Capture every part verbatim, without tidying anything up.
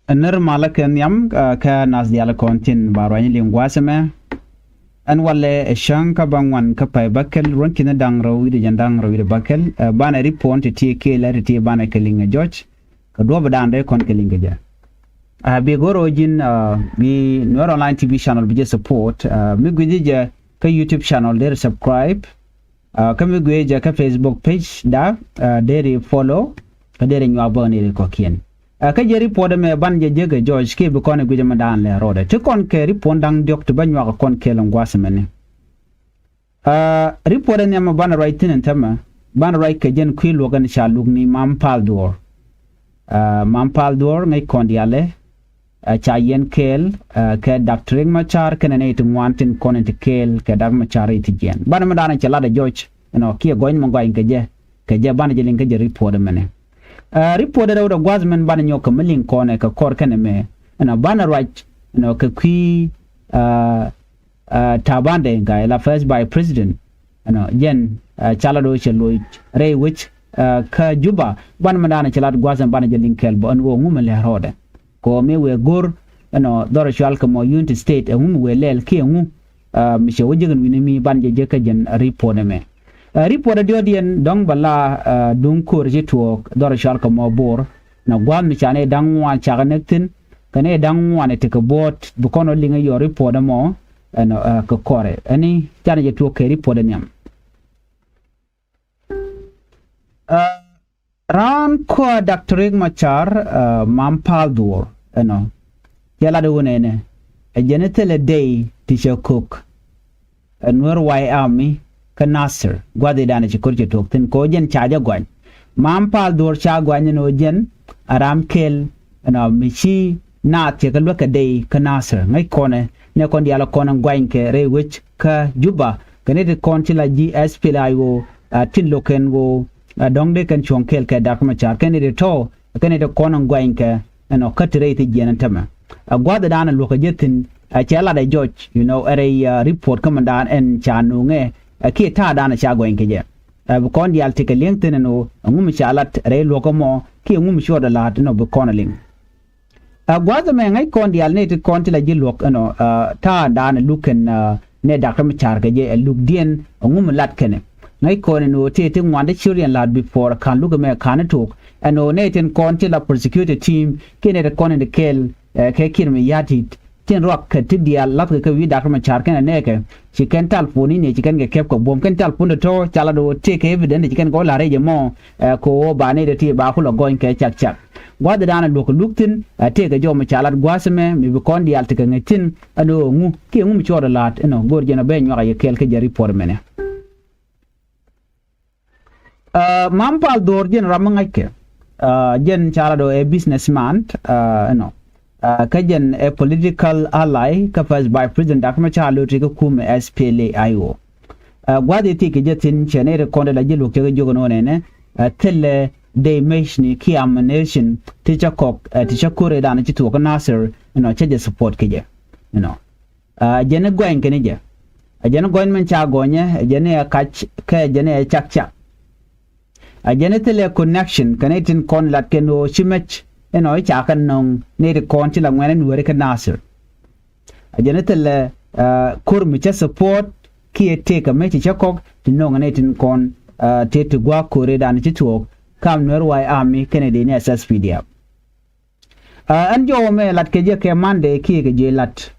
Ɛ nir malä kɛ nhiam, ɛ, kä nath diaal kɔn tin ba ruany liŋ gua̱a̱th ɛmɛ. Ɛn walɛ ɛ cäŋ kä bäŋuan kä pay bäkɛl ruɔ̱n ki̱n da̱ŋ rɛw wi̱cdɛ jiɛn da̱ŋ rɛw wi̱cdɛ bäkɛl, ɛ, banɛ ripot ti ti kɛɛl ɛ ti ti banɛ kɛ liŋ ɛ jɔc. Kɛ duɔ̱ɔ̱p dan dee kɔn kɛ liŋ kɛ jɛ. Ɛ, bi go̱r ɔ ji̱n, ɛ, bi Nuer Online T V channel bi jɛ support, ɛ, mi gui̱ci jɛ kä YouTube channel dee subscribe. Ɛ, kä mi gui̱ci jɛ kä Facebook page da, ɛ, dee follow, kä dee nyuak bä ni ri kɔkiɛn. Ɛ, kä jɛ ripot ɛmɛ ban jɛ jek ɛ jɔc kiɛ bi kɔn ɛ gui̱c ɛmɛ daan lɛ rɔɔdɛ. Ti kɔn kɛ ripot da̱ŋ diɔ̱k ti bä nyuak kɔn kɛɛl ɛn gua̱a̱th ɛmɛni. Ɛ, ripot ɛn nhiam ɛ banɛ ruac thi̱n ɛn tämɛ, banɛ ruac kɛ jɛn kui̱ luɔk ɛn ca luk ni Mam Pal Dhuɔr. Ɛ, Mam Pal Dhuɔr ŋäc kɔn diaalɛ, ɛ, ca yɛn kɛɛl, ɛ, kɛ Dak Riek Machar kɛnɛ nɛy ti ŋuan tin kɔn in ti kɛɛl kɛ Dak Machar i̱ ti jiɛn. Banɛ mi daanɛ cɛ lat ɛ jɔc, ɛnɔ, kiɛ gɔny mi gɔny kɛ jɛ, kɛ jɛ banɛ jɛ liŋ kä jɛ ripot ɛmɛnɛ. Ɛ, ripot ɛ rɛwdɛ gua̱th mɛn banɛ nyɔk kɛ mi liŋ kɔn ɛ kɛ kɔr kɛnɛ mɛ, ɛnɔ, banɛ ruac, ɛnɔ, kɛ kui̱, ɛ, ɛ, Taban Deng Gai la first vice president, ɛnɔ, jɛn, ɛ, ca lat ɣöö cɛ loc rɛy wec, ɛ, kä Juba, banɛ mi daanɛ cɛ lat gua̱th ɛn banɛ jɛ liŋ kɛɛl bä ɛn ɣöö ŋu mi lɛ rɔɔdɛ. Kɛ ɣöö mi wëë go̱r, ɛnɔ, dhɔr cual kɛ mɔ Unity State, ɛŋu mi wëë lɛl kiɛ ɛŋu, ɛ, mi cɛ wä jek ɛn wi̱ni mi ban jɛ jek kä jɛn ripot ɛmɛ. Ɛ, ripot ɛ diɔ̱ɔ̱diɛn dɔ̱ŋ bɛ la, ɛ, duŋ ko̱r ci tuɔɔk dhɔr cual kɛ mɔ Bor, ɛnɔ, gua̱a̱th mi ca nɛy da̱ŋ ŋuan cakɛ näk thi̱n, kɛ nɛy da̱ŋ ŋuan ɛ tekɛ buɔ̱ɔ̱t, bi kɔn ɔ liŋ ɛ yɔ ripot ɛmɔ, ɛnɔ, ɛ, kɛ kɔrɛ. Ɛni canɛ jɛ tuɔɔk kɛ ripot ɛ nhiam. Ɛ, raan kɔa Dak Riek Machar, ɛ, Mam Pal Dhuɔr, ɛnɔ, cɛ lat ɛ wunɛ nɛ, ɛ jɛn ɛ thilɛ dey ti cɛ ko̱k ɛ Nuer White Army kä Nasir, gua̱thidan ɛ ci ko̱r cɛ tuɔɔk thi̱n kɛ ɣöö jɛn ca jɛ gɔany. Mam Pal Dhuɔr ca gɔany ɛn ɣöö jɛn a ram kɛl, ɛnɔ, mi ci naath cɛ kɛ luäk kɛ dey kä Nasir. Ŋäc kɔnɛ nɛ kɔn diaal kɔn ɛn gɔany kɛ rɛy wec kä Juba kɛ nɛy ti kɔn ci la ji̱ S P L A I O, ɛ, tin lo̱k kɛn ɣöö, ɛ, dɔ̱ŋ dee kɛn cuɔ̱ŋ kɛɛl kɛ Dak Machar kɛn nɛy ti tɔ̱ kɛn nɛy ti kɔn ɛn gɔany kɛ, ɛnɔ, kä ti rɛy ti jiɛn ɛn tämɛ. Ɛ, gua̱thdan ɛ luɔ̱k kɛ jɛ thi̱n, ɛ, cɛ lat ɛ jɔc, you know, ɛ rɛy, ɛ, ripot kä mindan ɛn ca nuŋɛ, ɛ, kiɛ ta̱a̱dan ɛ ca gɔany kɛ jɛ. Ɛ, bi kɔn diaal tekɛ li̱eŋ thi̱n ɛn ɣöö ɛŋu mi ca lat rɛy luɔ̱k ɛmɔ kiɛ ɛŋu mi cuɔt ɛ la̱a̱t ɛnɔ bi kɔn ɛ liŋ. Ɛ, gua̱a̱th ɛmɛ ŋäc kɔn diaal nɛy ti kɔn ti la ji̱ luɔ̱k ɛnɔ, ɛ, ta̱a̱dan ɛ luk kɛn, ɛ, nɛ Dak Machar kɛ jɛ ɛ lukdiɛn ɛŋu mi lat kɛnɛ. Ŋäc kɔn ɛn ɣöö tëë ti ŋuan ti ciriɛn la̱a̱t before ka̱n luk ɛmɛ ka̱n ɛ tok ɛn ɣöö nɛy tin kɔn ti la prosecutor team kiɛ nɛy ti kɔn in ti kɛɛl, ɛ, kɛ Kiir Mayardit tin ruak kɛ ti diaal la̱thkɛ kɛ wi̱i̱ Dak Machar kɛnɛ nɛɛkɛ ci kɛn talpon in ci kɛn kɛ kɛp kɛ buɔ̱m kɛn talpon ti tɔ̱ ca lat ɣöö tëëkɛ evidence ci kɛn kɛ wä la̱r rɛy jɛ mɔ, ɛ, kɛ ɣöö ba nɛy ti ti ba kulɛ gɔny kɛ cak cak. Gua̱thdan ɛ luɔ̱k kɛ luk thi̱n, ɛ, tëëkɛ jɔw mi ca lat gua̱a̱th ɛmɛ mi bi kɔn diaal tekɛ ŋäc thi̱n ɛn ɣöö ŋu kiɛ ŋu mi cuɔt ɛ la̱a̱t ɛnɔ go̱o̱r jɛn ɛ ben nyuak ɛ yɛ kɛɛl kä jɛ ripot ɛmɛnɛ. Ɛ, Mam Pal Dhuɔr jɛn ram mi ŋa̱ckɛ. Ɛ, jɛn ca lat ɣöö ɛ businessman, ɛ, ɛnɔ. Ɛ, kä jɛn ɛ political ally kä first vice president Dak Machar lo̱ti kä kumɛ S P L A I O. Ɛ, gua̱th i̱ thik kɛ jɛ thi̱n cɛ nɛy ti kɔn ti la ji̱ luɔ̱k cɛ kɛ jiök ɛn ɣöö nɛnɛ, ɛ, thilɛ dey mecni kiɛ ammunition ti cä kɔk, ɛ, ti cä ko̱rɛ dan ci thuɔɔk kä Nasir, you know, cä jɛ support kɛ jɛ, you know. Ɛ, jɛn i̱ gɔny kɛn i̱ jɛ. Ɛ, jɛn i̱ gɔny min ca gɔnyɛ, ɛ, jɛn i̱ ɛ kac, kɛ jɛn i̱ ɛ cak cak. Ɛ, jɛn i̱ thilɛ connection kɛn i̱ tin kɔn lat kɛn ɣöö ci mec, you know, i̱ ca kɛ nɔŋ nɛy ti kɔn ci la ŋuɛn i̱ nuääri kä Nasir. Ɛ, jɛn i̱ thilɛ, ɛ, ko̱r mi cä support kiɛ tëëk kɛ mec ti cä kɔk ti nɔŋ nɛy tin kɔn, ɛ, tëë ti gua̱a̱k ko̱rɛ dan ci thuɔɔk kam Nuer White Army kɛnɛ dee ni S S P D F. Ɛ, ɛn jɔw mɛ lat kɛ jɛ kɛ Monday kiɛ kɛ jɛ lat.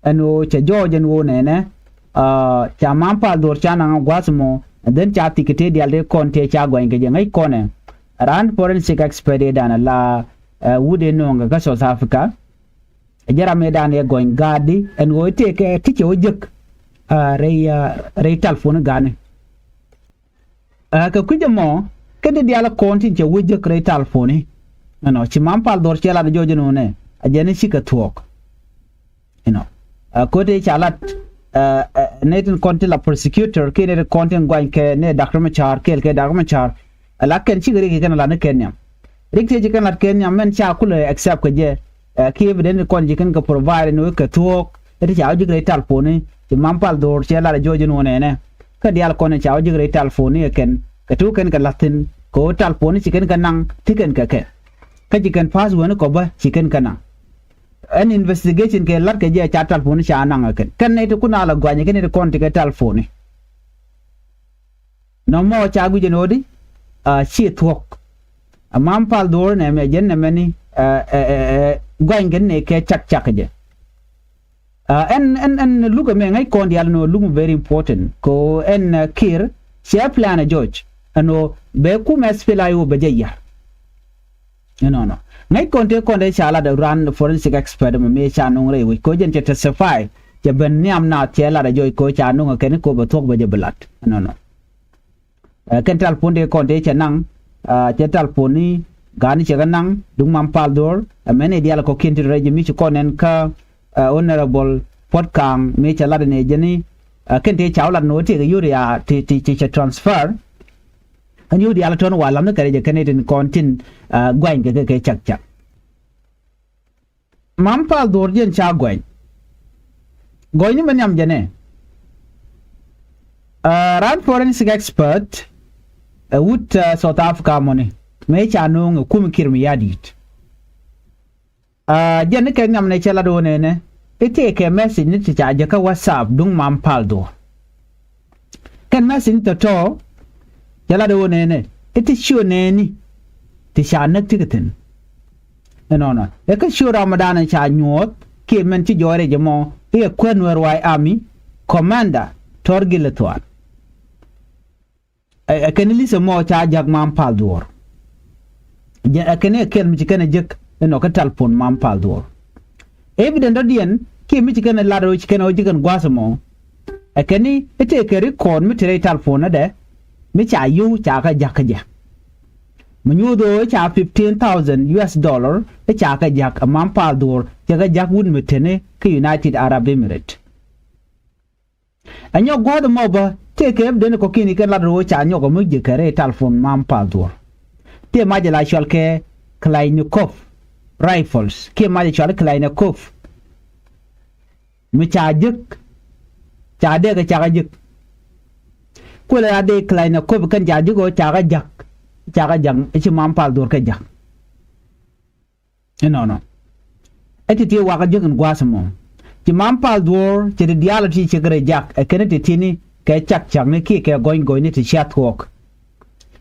Ɛn ɣöö cɛ jɔɔc ɛn ɣöö nɛnɛ, ɛ, ca Mam Pal Dhuɔr ca naŋ gua̱th mɔ, and then ca thik kɛ tëë diaal dee kɔn tëë ca gɔny kɛ jɛ ŋäc kɔnɛ. Raan forensic expert ëë dan la, ɛ, wut ëë nööŋkɛ kä South Africa. Ɛ jɛ ram ëë dan ëë gɔny gaatdi ɛn ɣöö tëëkɛ ti cɛ wä jek, ɛ, rɛy, ɛ, rɛy talpon gaatni. Ɛ, kɛ kui̱c ɛmɔ, kä ti diaal kɔn tin cɛ wä jek rɛy talponi. Ɛnɔ, ci Mam Pal Dhuɔr cɛ lat jɔɔc ɛn ɣöö nɛ, ɛ jɛn i̱ cikɛ thuɔɔk. You know. Ɛ, ko̱ti ca lat, ɛ, ɛ, nɛy tin kɔn ti la prosecutor, kiɛ nɛy tin kɔn tin gɔany kɛ nɛy Dak Machar, kɛɛl kɛ Dak Machar. Ɛ la kɛn cikɛ rik kɛn lat ni kɛn nhiam. Rik ti ci kɛn lat kɛn nhiam, mɛn ca kulɛ accept kɛ jɛ, ɛ, kiɛ evidence kɔn ci kɛn kɛ provide ni wek kɛ thuɔɔk, ɛ ti ca wä jek rɛy talponi, ci Mam Pal Dhuɔr cɛ lat jɔɔc ɛn ɣöö nɛnɛ. Kä diaal kɔn ca wä jek rɛy talponi ɛ kɛn, kɛ ti wä kɛn kɛ la̱th thi̱n, kɛ ɣöö talponi ci kɛn kɛ naŋ, ti kɛn kɛ kɛ. Kä ci kɛn pass wäni kɔ bä ci kɛn kɛ naŋ. Ɛn investigation kɛ lat kɛ jɛ ca telephone ca naŋ ɛ kɛn kɛn nɛy ti kun a la guany kɛn nɛy ti kɔn ti kɛ telephone. Nɔmɔ ca guic ɛn ɣöödi a ci thuɔ̱k. A mam pal dhuɔ̱ɔ̱r nɛmɛ jɛn nɛmɛ ni guany kɛn nɛy kɛ cak cak jɛ. Ɛn ɛn ɛn luk ɛmɛ ŋäc kɔn diaal ɛn ɣöö luk mi very important kɛ ɣöö ɛn Kiir cɛ plan ɛ jɔc ɛn ɣöö bɛ kum SPLA-IO bɛ jɛ yar. Ɛnɔnɔ ŋäc kɔn tëë kɔn dee ca lat ɛ raan forensic expert ɛmɛ mëë ca no̱ŋ rɛy wec kɛ ɣöö jɛn cɛ testify cɛ ben nhiam naath cɛ lat ɛ jɔc kɛ ɣöö ca no̱ŋ ɛ kɛn kɛ ɣöö bɛ thuɔ̱k bɛ jɛ bi lat ɛnɔnɔ. Ɛ kɛn telephone tëë kɔn tëë cɛ naŋ cɛ telephone ni ga̱a̱n cɛ kɛ naŋ duŋ mam pal dhuɔ̱ɔ̱r. Ɛ mɛn i̱ diaal kɔ̱kiɛn ti rɛc mi ci kɔn ɛn kä Honorable Puɔt Kaŋ mi cɛ lat ni jɛni. Ɛ kɛn tëë ca wä lat ni wä tëë kɛ yuri a ti ti cɛ transfer. Ɛn yuri diaal tɔn wa lam ni kɛ rɛc ɛ kɛn i̱ tin kɔn tin guany kɛ kɛ kɛ cak cak. Mam pal dhuɔ̱ɔ̱r jiɛn ca gɔny. Gɔny ni mɛ nhiam jɛnɛ. Ɛ ran forensic expert ɛ wut South Africa mɔni mëë ca no̱o̱ŋ ɛ kum Kiir mi ya̱di̱t. Ɛ jɛn ni kɛ nhiam nɛ cɛ lat ɣöö nɛnɛ i̱ tëë kɛ message ni ti ca jɛ kä WhatsApp duŋ mam pal dhuɔ̱ɔ̱r. Kɛn message ni tɔ̱tɔ̱ cɛ lat ɣöö nɛnɛ i̱ ti ciö nɛɛni ti ca näk ti kɛ thi̱n. Ɛnɔnɔ ɛ kä ciö Ramadan ca nyuɔ̱ɔ̱th kiɛ mɛn ci jɔɔrɛ jɛ mɔ i̱ ɛ kuäär Nuɛr White Army commander Tɔr Gil Thuan. Ɛ kɛn i̱ li̱th ɛmɔ ca ja̱k mam pal dhuɔ̱ɔ̱r. Ɛ kɛn i̱ ɛ kɛl mi ci kɛn ɛ jek ɛnɔ kä telephone mam pal dhuɔ̱ɔ̱r. Evident dɔ̱diɛn kiɛ mi ci kɛn ɛ lat ɣöö ci kɛn ɛ ɣöö ci kɛn gua̱a̱th ɛmɔ. Ɛ kɛn i̱ tëë kɛ record mi te rɛy telephone nädɛ mi ca yio̱w ca kɛ ja̱k kä jɛ. Mi nyuuth ɣöö ca fifteen thousand US dollar i̱ ca kɛ ja̱k ɛ mam pal dhuɔ̱ɔ̱r cɛ kɛ ja̱k wut mi teni kä United Arab Emirates. Ɛ nyɔk gua̱a̱th ɛmɔ bä tëë kɛ evident kɔ̱kiɛn i̱ kɛn lat ɣöö ca nyɔk ɛ mi ji̱ kɛ rɛy telephone mam pal dhuɔ̱ɔ̱r. Tëë mac ɛ la cɔal kɛ Kalashnikov rifles kiɛ mac ɛ cɔal i̱ Kalashnikov. Mi ca jek ca dee kɛ cakɛ jek. Kuël ɛ la dee Kalashnikov kɛn ca jek ɣöö cakɛ ja̱k. Cakɛ ja̱k i̱ ci mam pal dhuɔ̱ɔ̱r kɛ ja̱k. Inɔnɔ ɛ ti ti wakä jiäk in gua̱a̱th ɛmɔ. Ci mam pal dhuɔ̱ɔ̱r cɛ ti diaal ɛ ti cɛ kɛ rɛ jak ɛ kɛn ɛ ti ti̱ni kɛ cak cakni kiɛ kɛ gɔny gɔnyni ti cia thuɔɔk.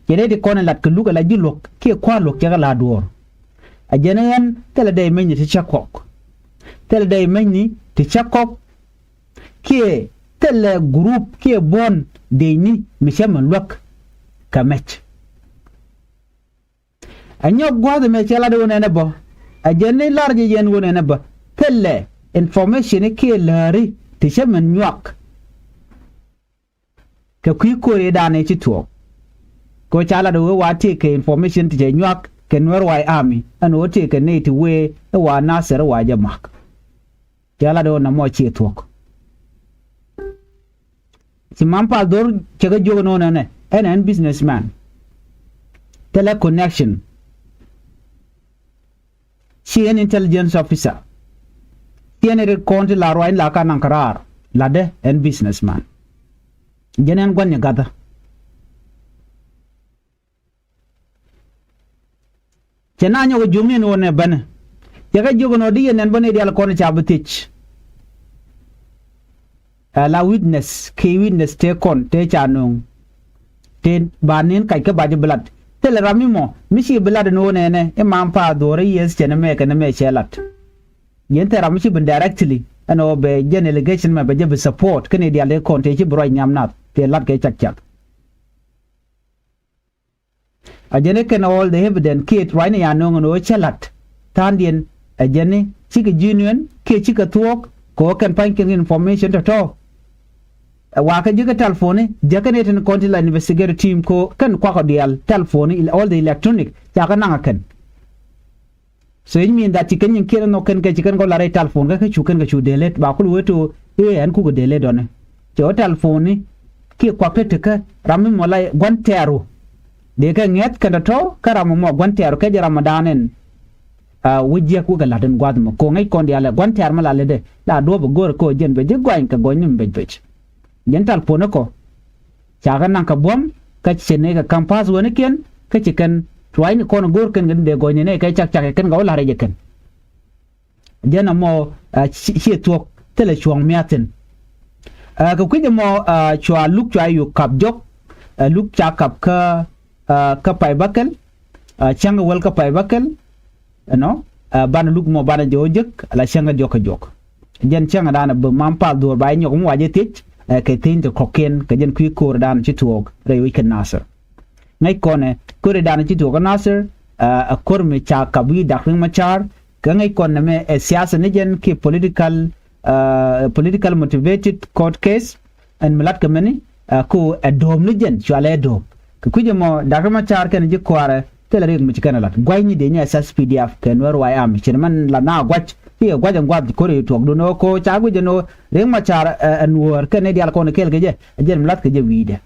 Cɛ nɛ ti kɔn in lat kɛ luk ɛ la ji̱ luɔ̱k kiɛ kua̱r luɔ̱k cɛ kɛ la duɔ̱ɔ̱r. Ɛ jɛn ɛ ɣän thilɛ dɛy mecni ti cä kɔk. Thilɛ dɛy mecni ti cä kɔk kiɛ thilɛ group kiɛ buɔ̱n dɛyni mi cä min luäk kɛ mɛc. Ɛ nyɔk gua̱a̱th ɛmɛ cɛ lat ɣöö nɛnɛ bä. Ɛ jɛn ni lar jɛ yɛn ɣöö nɛnɛ bä thilɛ information kiɛ läri ti cä min nyuak. Kɛ kui̱ ko̱riɛdan ëë ci thuɔɔk. Kɛ ɣöö ca lat ɣöö wa tëëkɛ information ti cɛ nyuak kɛ Nuɛr White Army ɛn ɣöö tëëkɛ nɛy ti wëë ɛ wa Nasir ɛ wa jɛ ma̱k. Cɛ lat ɣöö nɔmɔ ciɛ thuɔ̱k. Ci mam pal dhor cɛ kɛ jiök ɛn ɣöö nɛnɛ ɛn ɛn businessman. Thilɛ connection. Ci ɛn intelligence officer. Ci ɛn ri kɔn ti la ruac la ka naŋ kɛ raar latdɛ ɛn businessman. Jɛn ɛn gua̱n nyɛ gathä. Cɛ na nyɔk jiökni ɛn ɣöö nɛ bänɛ. Cɛ kɛ jiök ɛn ɣöö di yɛn nɛn bä ni diaal kɔn ca bi thiec. Ɛ la witness kɛ witness tëë kɔn tëë ca nööŋ. Tëë ba ni̱n kac kä ba ji̱ bi lat thilɛ ram mi mɔ mi ci bi lat ɛn ɣöö nɛnɛ i̱ mam pal dhuɔ̱ɔ̱r i̱ yieth cɛ ni mɛ kɛ ni mɛ cɛ lat. Yɛn thilɛ ram mi ci bi directly ɛn ɣöö bɛ jɛn allegation mɛ bɛ jɛ bi support kä ni diaal tëë kɔn tëë ci bi ruac nhiam nath tëë lat kɛ cak cak. A jɛn i̱ kɛn all the evidence kiɛ ruacni ya nööŋ ɛn ɣöö cä la̱t tha̱a̱ŋdiɛn. A jɛn i̱ cikɛ ji̱ nuɛn kiɛ cikɛ thuɔ̱ɔ̱k kɛ ɣöö kɛn pa̱ny kɛn information tɔ̱tɔ̱. Ɛ wakä ji̱ kä telephone i̱ jäkä ni tin kɔn ti la investigative team kɛ ɣöö kɛn kuakɔ diaal telephone i̱ all the electronic cakɛ naŋ a kɛn. So it mean that ci kɛn nyin kiɛn nhɔk kɛn kɛ ci kɛn kɔ la rɛy telephone kä kä cu kɛn kɛ cu delete ba kul wee to i̱ ɛn kukɛ delete ɔni. Cɛ wä telephone ni kiɛ kuak te tekä ram mi mɔ la gua̱n tɛɛru. Dee kɛ ŋɛth kɛn tɔ̱tɔ̱ kä ram mɔ gua̱n tɛɛru kɛ jɛ ram mɔ da̱a̱n ɛn. A wä jiɛk wä kɛ la̱t ɛn gua̱th mɔ ko̱ ŋäc kɔn diaal ɛ gua̱n tɛɛr mɔ la lɛ dee la duɔ̱ɔ̱p ɛ go̱o̱r ɛ ko̱ jɛn bɛ ji̱ gɔany kɛ gɔny ni mi bec bec. Jɛn telephone ni kɔ. Cakɛ naŋ kɛ buɔ̱m kä ci nɛy kɛ ka̱m passwordnikiɛn kä ci kɛn Ruaacni kɔn go̱o̱r kɛn kɛn dee gɔ̱nyni nɛ kɛ cak cak kɛn kɛ wä la̱r jɛ kɛn. Jɛn ɛmɔ, ɛ, ci, ci thuɔ̱k thilɛ cuɔ̱ɔ̱ŋ mia̱thi̱n. Ɛ, kɛ kui̱c ɛmɔ, ɛ, cua luk cua yuk kap jɔk, ɛ, luk ca kap kä, ɛ, kä pay bäkɛl, ɛ, cäŋ kɛ wäl kä pay bäkɛl, ɛnɔ, ɛ, banɛ luk mɔ banɛ jɛ wä jek, ala cäŋ kɛ diɔk kɛ juɔk. Jɛn cäŋ ɛ danɛ bä mam pal dhuɔ̱ɔ̱r ba inyɔk mi wa jɛ thiec, ɛ, kɛ thi̱n ti kɔ̱kiɛn, kɛ jɛn kui̱ ko̱o̱r ɛ danɛ ci thuɔ̱ɔ̱k rɛy wec kɛ Nasir. Ŋäc kɔnɛ, ko̱ri danɛ ci tuɔɔk kä Nasir, ɛ, ɛ ko̱r mi ca kap wi̱i̱ Dak Riek Machar, kɛ ŋäc kɔnɛ mɛ ɛ siasa ni jɛn ki political, ɛ, political motivated court case, ɛn mi lat kɛ mɛni, ɛ, ko ɛ do̱o̱m ni jɛn, cualɛ ɛ do̱o̱m. Kɛ kui̱c ɛmɔ, Dak Riek Machar kɛnɛ ji̱ kɔaarɛ, thilɛ riɛk mi ci kɛnɛ lat. Gua̱cni dee ni ɛ S S P D F, kɛ Nuer White Army, ci ni mɛn la na gua̱c, ki ɛ gua̱c ɛn gua̱th ko̱ri tuɔɔk dun ɛ ko ca guic ɛn ɔ, Riek Machar, ɛ, ɛ Nuɔ̱ɔ̱r, kɛnɛ diaal kɔnɛ kɛɛl kɛ jɛ, ɛ jɛn mi lath kɛ jɛ wi̱i̱dɛ.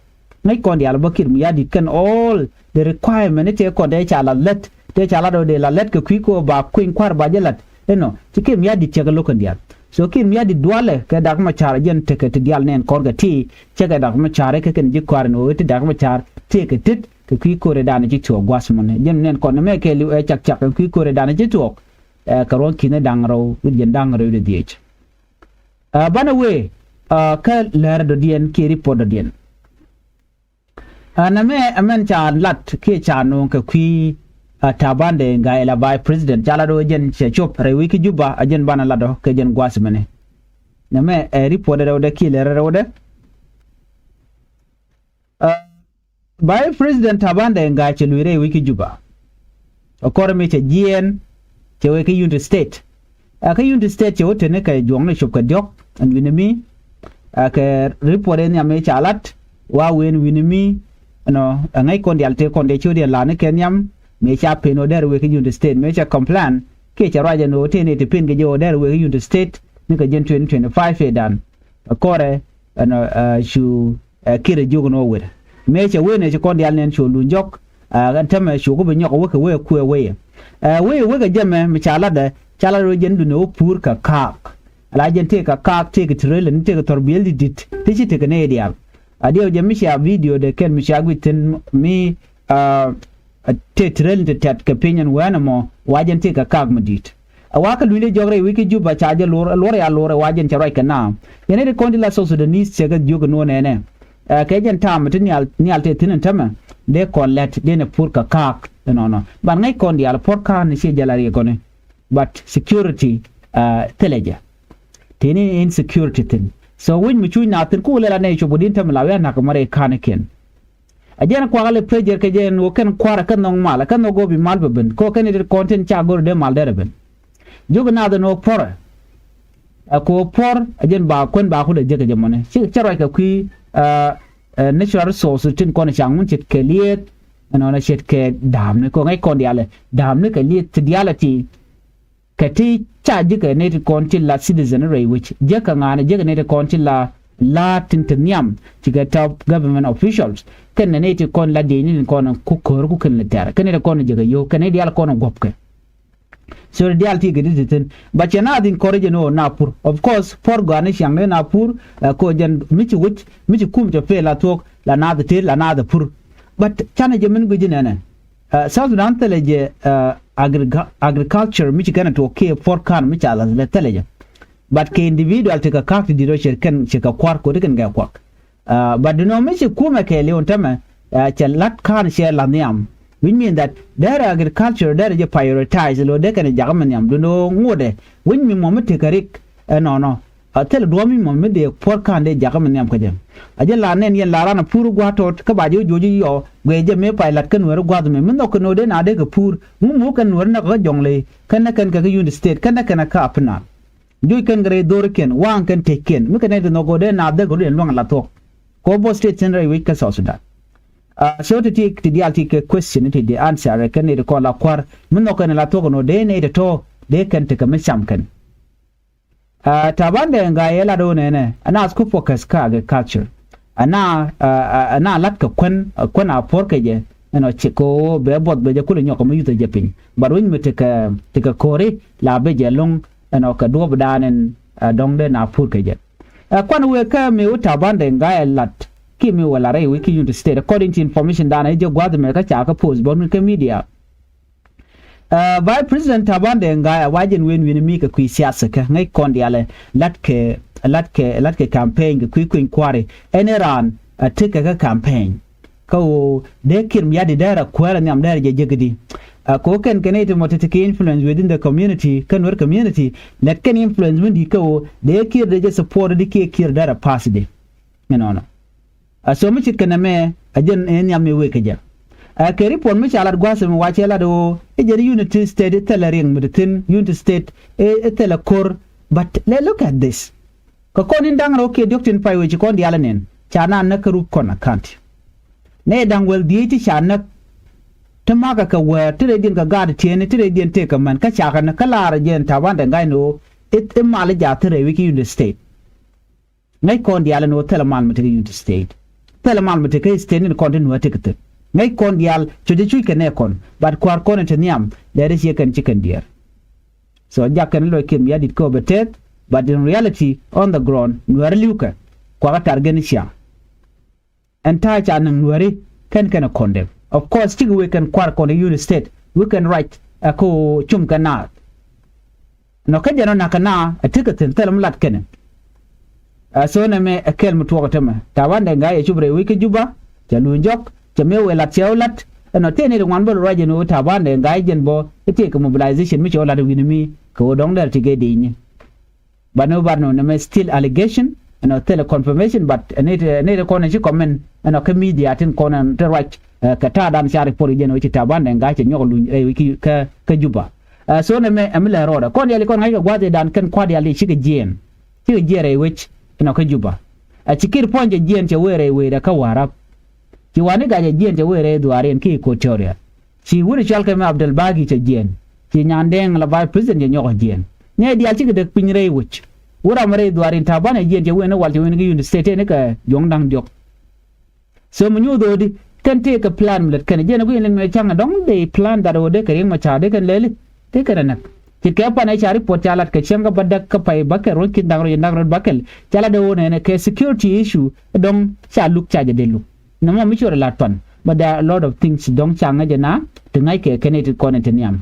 Ŋäc kɔn diaal bä Kiir Mayardit kɛn all the requirement ni tëë kɔn tëë ca la lät, tëë ca la dɔ̱ dee la lät kɛ kui̱ kɛ ɣöö ba kueny kua̱r ba jɛ la̱t. Inɔ, ci Kiir Mayardit cɛ kɛ lo̱k kɛn diaal. So Kiir Mayardit dualɛ kɛ Dak Machar jɛn tekɛ ti diaal nɛn kɔn kɛ ti, cɛ kɛ Dak Machar kɛ kɛn ji̱ kua̱r in ɣöö ti Dak Machar tëë kɛ tet kɛ kui̱ ko̱rɛ danɛ ci tuɔɔk gua̱th mɔnɛ. Jɛn nɛn kɔn mɛ kɛ liw ɛ cak cak kɛ kui̱ ko̱rɛ danɛ ci tuɔɔk. Ɛ, kɛ ruɔ̱n ki̱n da̱ŋ rɛw wi̱c jɛn da̱ŋ rɛw wi̱c dhiec. Ɛ, banɛ wee, ɛ, kä lɛr dɔ̱diɛn kiɛ report dɔ̱diɛn. Ɛ, nɛmɛ ɛmɛn ca lat kiɛ ca nööŋ kɛ kui̱, ɛ, Taban Deng Gai la Vice President ca lat ɣöö jɛn cɛ cop rɛy wec kä Juba, ɛ jɛn banɛ lat ɔ kɛ jɛn gua̱a̱th mɛnɛ. Nɛmɛ ɛ report rɛwdɛ kiɛ lɛr rɛwdɛ. Ɛ, Vice President Taban Deng Gai cɛ luc rɛy wec kä Juba. Ɛ kɔrɛ mi cɛ jiɛɛn cɛ wec kä Unity State. Ɛ kä Unity State cɛ wä teni kɛ juɔ̱ŋni cop kɛ diɔ̱k ɛn wi̱ni mi. Ɛ kɛ report ɛ nhiam mëë ca lat wa wen wi̱ni mi. Ɛnɔ ɛ ŋäc kɔn diaal tëë kɔn dee ciötdiɛn la̱r ni kɛ nhiam mëë ca pen ɣöö dɛr wek kä Unity State mëë cɛ complain kiɛ cɛ ruac ɛn ɣöö tëë ni ti pen kɛ jɛ ɣöö dɛr wek kä Unity State ni kɛ jɛn twenty twenty-five ëëdan. Ɛ kɔrɛ ɛnɔ, ɛ, cu, ɛ, Kiir ɛ jiök ɛn ɣöö wet mëë cɛ wen ɛ ci kɔn diaal nɛn cu luny jɔk. Ɛ tämɛ cukɛ bi nyɔk wekɛ wee kuɛ wee. Ɛ wee wekɛ jɛmɛ mi ca latdɛ ca lat rɔ jɛn duni wä puur kɛ kaak. Ala jɛn tëëkɛ kaak tëëkɛ ti rel ni tëëkɛ thɔr biël di dit ti ci tëëkɛ nɛy diaal. A diɛw jɛ mi cia video dɛ kɛn mi cia guic thi̱n mi, ɛ, tëë ti rel ni ti tɛt kɛ piny ɛn wɛn ɛmɔ wa jɛn tëëkɛ kaak mi di̱i̱t. A wakä luny dee jɔk rɛy wec kä Juba ca jɛ luɔr luɔr ya luɔr ɛ wa jɛn cɛ ruac kɛ na. Yɛn ɛ ti kɔn ti la South Sudanese cɛ kɛ jiök ɛn ɣöö nɛnɛ. Ɛ kɛ jɛn ta̱a̱m ti nhial nhial tëë thi̱n ɛn tämɛ dee kɔn lɛt dee ni puur kɛ kaak ɛnɔnɔ. Ban ŋäc kɔn diaal puɔ̱r ka̱a̱n ni ciɛ jɛ la riɛk kɔni. But security, ɛ, thilɛ jɛ. Tëë ni insecurity thi̱n. So wi̱c mi cuc na thi̱n ku lɛl anɛ cop kɛ di̱n tämɛ la wi̱i̱ a na̱k mɛ rɛy ka̱a̱n ikiɛn. A jɛn kuakä lɛ pressure kɛ jɛ ɛn ɣöö kɛn kua̱rä kɛn nhɔk mal kɛn nhɔk go̱o̱p i̱ mal bɛ ben kɛ ɣöö kɛn i̱ tet kɔn tin ca go̱r dee mal derɛ ben. Jiök i̱ naath ɛn ɣöö puɔ̱rɛ. Ɛ kɛ ɣöö puɔ̱r a jɛn ba kuän ba kulɛ jek kɛ jɛ mɔnɛ ci cɛ ruac kɛ kui̱, ɛ, ɛ, natural resource tin kɔn ca ŋun ce̱tkɛ lieth. Ɛnɔnɔ ce̱tkɛ da̱a̱mni kɛ ɣöö ŋäc kɔn diaalɛ da̱a̱mni kɛ lieth ti diaalɛ ti. Kɛ ti ca ji̱ kɛ nɛy ti kɔn ti la citizen rɛy wec jiäk kɛ ŋa̱a̱n jiäk kɛ nɛy ti kɔn ti la la̱a̱t tin te nhiam ti kɛ top government officials. Kɛn nɛ nɛy ti kɔn la dieyni tin kɔn ku ko̱r ku kɛn lɛ tɛ̈r kɛn nɛy ti kɔn jiäk kɛ yio̱w kɛn nɛy diaal kɔn guɔ̱pkɛ. So diaal ti kɛ ti ti thi̱n ba cɛ naath in kɔr jɛ ni ɣöö na pur of course puɔ̱r gɔaa ni ciaŋ ni na pur. Ɛ ko̱ jɛn mi ci wec mi ci kum cɛ pee la thuɔ̱k la naath tëë la naath pur. But canɛ jɛ min gui̱c inɛnɛ. Ɛ, South Sudan thilɛ jɛ, ɛ, agricu- agriculture mi ci kɛn a tuɔɔk kiɛ puɔ̱r ka̱n mi ca la̱th lɛ thilɛ jɛ. But kɛ individual ti kɛ ka̱k ti di̱t rɔ cɛ kɛn cɛ kɛ kua̱r ko̱ti kɛn kɛ kuak. Ɛ, but dunɔ mi ci kumɛ kɛɛliw ɛn tämɛ, ɛ, cɛ la̱t ka̱n cɛ la̱th nhiam. Which mean that derɛ agriculture derɛ jɛ prioritize lo̱ dee kɛn jakä mi nhiam dunɔ ŋotdɛ. Which mean mɔ mi tekɛ rik ɛnɔnɔ. A thil duɔ̱ɔ̱m mi mɔ mi dee puɔ̱r ka̱n dee jakä mi nhiam kä jɛ. A jɛ la nɛn yɛn la ran a pur gua̱a̱th tɔt kä ba jɛ wä juɔ̱c yɔ guɛ jɛ mëë pay lat kä nueeri gua̱a̱th mɛ mi nhɔk kɛ no̱o̱dɛ na dee kɛ pur ŋu muk kɛn nueeri näk kä jɔŋ ley kɛn nɛ kɛn kɛ kä Unity State kɛn nɛ kɛn kä Upper Nile. Juɔc kɛn kɛ rɛy dho̱rikiɛn waŋ kɛn teckiɛn mi kɛn nɛ ti nhɔk kɛ dee na dhek kɛ luɛn luaŋ la thuɔ̱k. Kɛ wä bɔ state cɛn rɛy wec kä South Sudan. A so ti ti ti diaal ti kɛ question ti di answer kɛn ni ti kɔn la kua̱r mi nhɔk kɛn la thuɔ̱k kɛ no̱o̱dɛ ni ti tɔ̱ dee kɛn ti kɛ mi cam kɛn. Ɛ, Taban Deng Gai ɛ lat ɣöö nɛnɛ ɛ naath ku focus kä agriculture. Ɛ na, ɛ, ɛ, ɛ na lat kɛ kuän, ɛ, kuän a puɔ̱r kɛ jɛ ɛnɔ ci kɛ ɣöö bɛ buɔth bɛ jɛ kulɛ nyɔk kɛ mi yuth ɛ jɛ piny. But wi̱ny mi tekɛ, tekɛ ko̱ri la bɛ jɛ lo̱ŋ ɛnɔ kɛ duɔ̱ɔ̱pdan ɛn, ɛ, dɔ̱ŋ dee na pur kɛ jɛ. Ɛ kuan wëë kä mëë wä Taban Deng Gai ɛ lat kiɛ mi wä lat rɛy wec kä Unity State, according to information dan ɛ jɛ gua̱th mɛ kä ca kä post bä kä media. Vice President Taban Deng Gai a wa jɛn wen wi̱ni mi kɛ kui̱ siasa kä ŋäc kɔn dialɛ latkɛ latkɛ latkɛ campaign kɛ kui̱ kui̱ny kua̱ri ɛn iran a tekɛ kä campaign. Kä ɣöö dee Kiir Mayardit dee rɛ kuäärä nhiam dee rɛ jɛ jek di. Ɛ kɛ ɣöö kɛn kɛn i̱ ti mɔ ti ti kɛ influence within the community kä Nuer community. Lɛt kɛn influence win di̱t kä ɣöö dee Kiir dee jɛ support di kiɛ Kiir dee rɛ pass di. Inɔnɔ. A so mi cit kɛ nɛmɛ a jɛn ɛ nhiam mi wek kɛ jɛ. Ɛ kɛ report mi ca lat gua̱a̱th mi wacɛ lat ɣöö i̱ jɛn Unity State i̱ thilɛ riɛŋ mi ti thi̱n Unity State i̱ thilɛ ko̱r. But let look at this. Kä kɔn in da̱ŋ rɛw kiɛ diɔ̱k tin pay wec ci kɔn diaal inin ca na näk kä rup kɔn a ka̱nti. Nɛ da̱ŋ wäl dhieec ti ca näk. Ti makä kɛ wäär ti rɛydiɛn kɛ gaat tieni ti rɛydiɛn tëëk kɛ män kä cakɛ näk kä laarɛ jɛn Taban Deng Gai ni ɣöö i̱ mal i̱ jath ti rɛy wi̱c kä Unity State. Ŋäc kɔn diaal in ɣöö thilɛ mal mi tekɛ Unity State. Thilɛ mal mi tekɛ state ni kɔn ti nuäär tekɛ thi̱n. Ŋäc kɔn diaal cuc i̱ cuc kɛ nɛ kɔn but kua̱r kɔn in te nhiam lɛri ciɛ kɛn ci kɛn diɛɛr. So jak kɛn lɔc Kiir Mayardit kä ɣöö bɛ tɛth. But in reality on the ground nuäri li̱wkɛ. Kuakä target ni ciaŋ. Ɛn ta̱a̱ ca näŋ nuäri kɛn kɛn ɛ kɔn dɛm. Of course cikɛ wee kɛn kua̱r kɔn ɛ Unity State wee kɛn ruac ɛ kä ɣöö cum kɛ naath. Nɔ kä jɛn ɔ na̱k kɛ naath ɛ tekɛ thi̱n thilɛ mi lat kɛnɛ. Ɛ so nɛmɛ ɛ kɛl mi tuɔɔk ɛ tämɛ Taban Deng Gai ɛ cup rɛy wec kä Juba. Cɛ luny jɔk cɛ mëë wëë lat cɛ wä lat. Ɛnɔ tëë ni ti ŋuan bä ruac ɛn ɣöö Taban Deng Gai jɛn bä i̱ tëëkɛ mobilization mi cɛ wä lat wi̱ni mi kɛ ɣöö dɔ̱ŋ dɛr ti gɛ dee nyin. But ni wä bat nɔ nɛmɛ still allegation. Ɛnɔ thilɛ confirmation but ɛn ni ti kɔn ɛn ci comment ɛnɔ kä media tin kɔn ɛn ti ruac. Kɛ ta̱a̱ dan ca report jɛn ɣöö ci Taban Deng Gai cɛ nyɔk luny rɛy wec kä Juba. So nɛmɛ ɛmi lɛ rɔɔdɛ kɔn diali kɔn ŋa̱ckɛ gua̱a̱th i̱ dan kɛn kua̱r diali cikɛ jiɛɛn. Cikɛ jiɛɛn rɛy wec ɛnɔ kä Juba. Ɛ ci Kiir puɔ̱ny cɛ jiɛɛn cɛ wee rɛy wecdɛ kä Warap. Ci wani gacɛ jiɛɛn cɛ wee rɛy dhuaar in ki Equatoria. Ci wut i̱ cɔal kɛ mɛ Abdel Bagi cɛ jiɛɛn. Ci Nyandeng la vice president cɛ nyɔk ɛ jiɛɛn. Nɛ diaal cikɛ dek piny rɛy wec. Wut ram rɛy dhuaar in Taban ɛ jiɛɛn cɛ wee ni wal cɛ wee ni kä Unity State ni kɛ juɔ̱ŋ da̱ŋ diɔ̱k. So mi nyuuth ɣöö di kɛn tëëkɛ plan mi lät kɛn jiɛn ɛ guic in lät mi cäŋ ɛ dɔ̱ŋ dee plan that ɣöö dee kɛ riɛŋ ma ca̱a̱r dee kɛn lɛli. Dee kɛn ɛ näk. Ci kɛ pan ɛ ca report ca lat kɛ cäŋ kä bädäk kä pay bäkɛl ruɔ̱n ki̱n da̱ŋ rɛw jiɛn da̱ŋ rɛw bäkɛl ca lat ɛ ɣöö nɛnɛ kɛ security issue ɛ dɔ̱ŋ ca luk ca jɛ dee luk. Nɔmɔ mi ci rɔ lat pan but there are a lot of things dɔ̱ŋ ca ŋäc ɛ na ti ŋa̱ckɛ kɛn ɛ ti kɔn ɛ ti nhiam.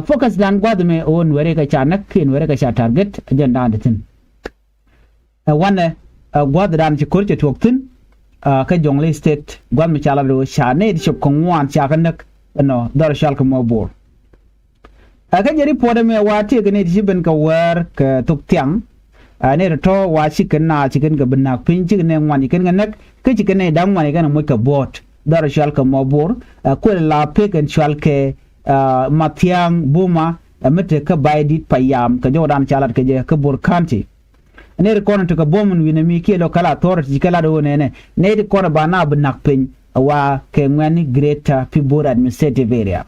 Focus dan gua̱th mɛ ɣöö nuɛri kɛ ca näk kiɛ nuɛri kɛ ca target ɛ jɛn dan ti thi̱n. Ɛ wanɛ ɛ gua̱thdan ci ko̱r cɛ tuɔ̱k thi̱n. Kä Jonglei State gua̱th mi ca lat ɣöö ca nɛy ti cop kɛ ŋuan ca kɛ näk. Ɛnɔ dhɔr cɔal kɛ Mobor. Ɛ kä jɛ report ɛmɛ wa tëëkɛ nɛy ti ci ben kɛ wäär kɛ thok thiaŋ. Ɛ nɛy ti tɔ̱ wa ci kɛn naath ci kɛn kɛ bi na̱k piny ci kɛn nɛ ŋuan ci kɛn kɛ näk kä ci kɛn nɛy da̱ŋ ŋuan ci kɛn ɛ moc kɛ buɔ̱ɔ̱t dhɔr cɔal kɛ Mobor. Ɛ kuël la pek ɛn cɔal kɛ Mathiaŋ Buma. Ɛ mi te kä Baidit Payam kɛ jɔwdan ca lat kɛ jɛ kä Bor County. Nɛy ti kɔn tekɛ buɔ̱m in wi̱nɛ mi kiɛ local authority kɛ lat ɣöö nɛnɛ nɛy ti kɔn ba na bi na̱k piny ɛ wa kɛ ŋuɛ̈ni Greater Pibor Administrative Area.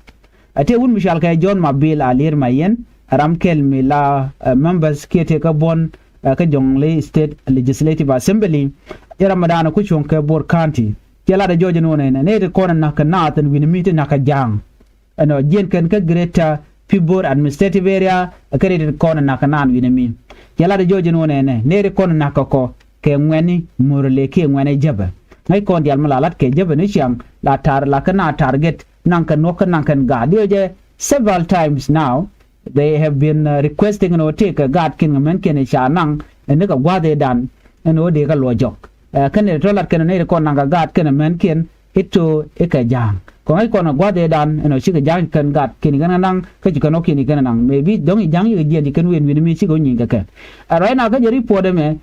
Ɛ tëë wut mi cɔal kɛ John Mabil a lier ma yɛn ɛ ram kɛl mi la members kiɛ tëë kä buɔ̱n kä Jonglei State Legislative Assembly. Jɛ ram mi daanɛ ku cuɔ̱ŋ kɛ Bor County. Cɛ lat ɛ jɔɔc ɛn ɣöö nɛnɛ nɛy ti kɔn ɛ na̱k kɛ naath ɛn wi̱nɛ mi ti na̱k kɛ ja̱a̱ŋ. Ɛnɔ jiɛn kɛn kä Greater Pibor Administrative Area ɛ kɛn i̱ ti kɔn ɛ na̱k kɛ naan wi̱nɛ mi. Cɛ lat ɛ jɔɔc ɛn ɣöö nɛnɛ nɛy ti kɔn ɛ na̱k kɛ kɔ kɛ ŋuɛ̈ni Murle kiɛ ŋuɛ̈ni Jäpɛ. Ŋäc kɔn diaal mi la lat kɛ Jäpɛ ni ciaŋ la tar la kɛ na target naŋ kɛ nuɔ̱k kä naŋ kɛn gaat diɛ jɛ several times now. They have been requesting ɛn ɣöö tëëkɛ gaatkiɛn kɛ mɛnkiɛn ca naŋ ɛn ni kɛ gua̱a̱th ëëdan ɛn ɣöö dee kɛ luɔc jɔk. Ɛ kɛn nɛy ti tɔ̱ lat kɛn nɛy ti kɔn naŋ kɛ gaatkiɛn ɛ mɛnkiɛn. It to ikɛ ja̱a̱ŋ kɔŋ i̱ kɔn ɛ gua̱th ëëdan ɛnɔ cikɛ ja̱a̱ŋ kɛn gat kiɛn ikɛn ɛ naŋ kä ci kɛn ɣɔ̱kiɛn ikɛn ɛ naŋ maybe dɔ̱ŋ i̱ ja̱a̱ŋ ikɛ jiɛn ci kɛn wen wi̱n mi cikɛ wä nyieny kɛ kɛ. Ɛ ruac na kä jɛ report ɛmɛ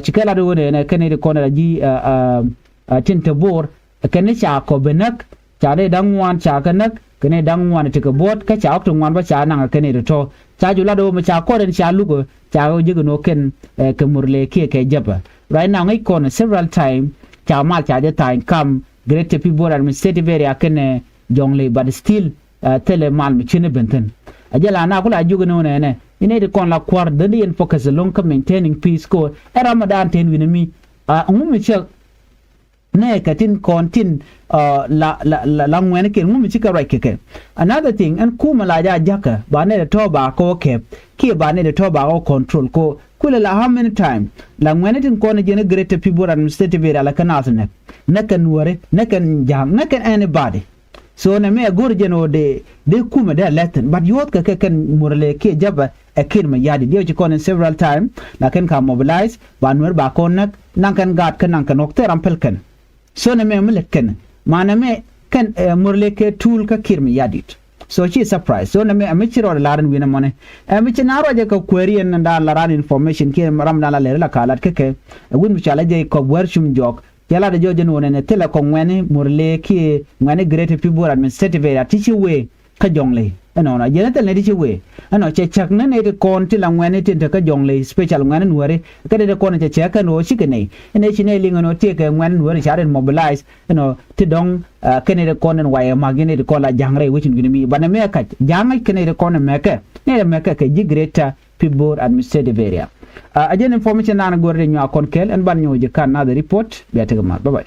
ci kɛ lat i̱ ɣöö nɛnɛ kɛn i̱ ti kɔn ɛ la ji̱ tin te bo̱o̱r kɛn i̱ ca kɔ ben näk. Ca nɛy da̱ŋ ŋuan ca kɛ näk kɛn i̱ da̱ŋ ŋuan i̱ ti kɛ buɔ̱ɔ̱t kä ca ɣɔ̱k ti ŋuan bä ca naŋ kɛn i̱ ti tɔ̱. Ca cu lat ɣöö mi ca kɔr ɛn ca luk ɛ ca ɣöö ji̱ kɛ no̱o̱k kɛn kɛ Murle kiɛ kɛ Jäpɛ. Right now ŋäc kɔn several time ca mal ca jɛ tha̱a̱ny kam Greater Pibor Administrative Area kɛnɛ Jonglei but still thilɛ mal mi cin ɛ ben thi̱n. A jɛ la na ku la jiök ni wä nɛnɛ inɛ ti kɔn la kua̱r dhäni yɛn focus ɛlɔ̱ŋ kä maintaining peace ko ɛ Ramadan ten wi̱nɛ mi. Ŋu mi cɛ nɛ kɛ tin kɔn tin la la la ŋuɛn kiɛn ŋu mi ci kɛ ruac kɛ kɛ. Another thing ɛn kumɛ la ja jakä ba nɛ ti tɔ̱ ba kɛ wä kɛp kiɛ ba nɛ ti tɔ̱ ba kɛ wä control ko. Kulɛ la how many time la ŋuɛ̈ni tin kɔn jiɛn Greater Pibor Administrative Area la kɛn naath näk, näk kɛn Nuääri, näk kɛn Ja̱a̱ŋ, näk kɛn anybody. So nɛmɛ ɛ go̱r jɛn ɣöö dee, dee kumɛ dee a lɛthin, but yuɔ̱thkɛ kɛ kɛn Murle kiɛ Jäpɛ ɛ Kiir Mayardit. Diɛw ci kɔn in several time la kɛn ka mobilize ba Nuäär ba kɔn näk, naŋ kɛn gaat kä naŋ kɛn ɣɔ̱k thil ram päl kɛn. So nɛmɛ mi lät kɛn, ma nɛmɛ kɛn ɛ Murle kɛ tool kä Kiir Mayardit. So ci surprise. So nɛmɛ ɛ mi ci rɔɔdɛ lar in wi̱n ɛmɔni, ɛ mi ci na ruacɛ kɛ kuääri ɛn ɛn daan la ran information kiɛ ram daan la lɛri la ka lat kä kɛ. Ɛ wi̱n mi cɔal ɛ Jacob Wärcum Jɔk, cɛ lat ɛ jɔɔc ɛn ɣöö nɛnɛ thilɛ kɔ ŋuɛ̈ni Murle kiɛ ŋuɛ̈ni Greater Pibor Administrative Area ti ci wee kä Jɔŋley. Ɛnɔnɔ jiɛn ɛ thil nɛy ti ci wee, ɛnɔ cɛ cäk ni nɛy ti kɔn ti la ŋuɛ̈ni tin te kä Jɔŋley, special ŋuɛ̈ni Nuääri. Kä nɛy ti kɔn cɛ cäk kɛn ɣöö cikɛ nɛy, ɛn ɛ ci nɛy liŋ ɛn ɣöö tëëkɛ ŋuɛ̈ni Nuääri ca rin mobilize, ɛnɔ ti dɔ̱ŋ. Ɛ, kɛn nɛy ti kɔn ɛn wayɛ ma̱k ji̱ nɛy ti kɔn la Ja̱a̱ŋ rɛy wecin wi̱ni mi, but nɛmɛ ɛ kac Ja̱a̱ŋ ŋäc kɛn nɛy ti kɔn ɛmɛkɛ, nɛy ti mɛkɛ kɛ ji̱ Greater Pibor Administrative Area. Ɛ, a jɛn information naan go̱r ti nyuak kɔn kɛl, ɛn ban nyɔk ji̱ kan another report. Bia tekɛ ma̱th. Bye bye.